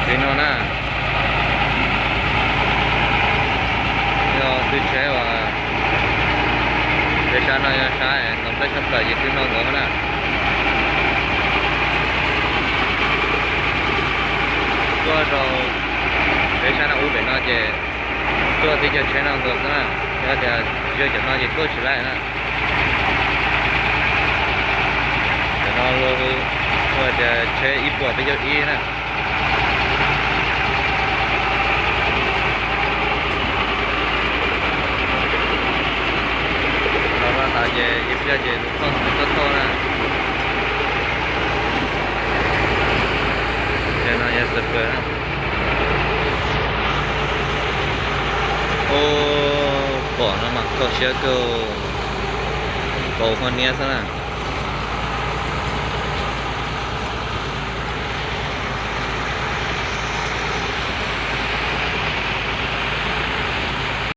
Li no na, yog tug tsheb uas peb sab no yog sab ntawm peb sab plaws ces twb no nkaus na. Tuaj rau peb sab no ub pem no ces tuaj tib co tsheb no nkaus xwb na. Yog tias tsis yog cov no ces tuaj tsis laij na. Cov no luag hu tias tsheb ib puas peb caug ib na. Los rau ntawd ces ib pliag ces lub thauj no tuaj thauj na. Ces no yog Super na. Ua pom no mas kho siab kawg, nkaus qhov niab xwb na.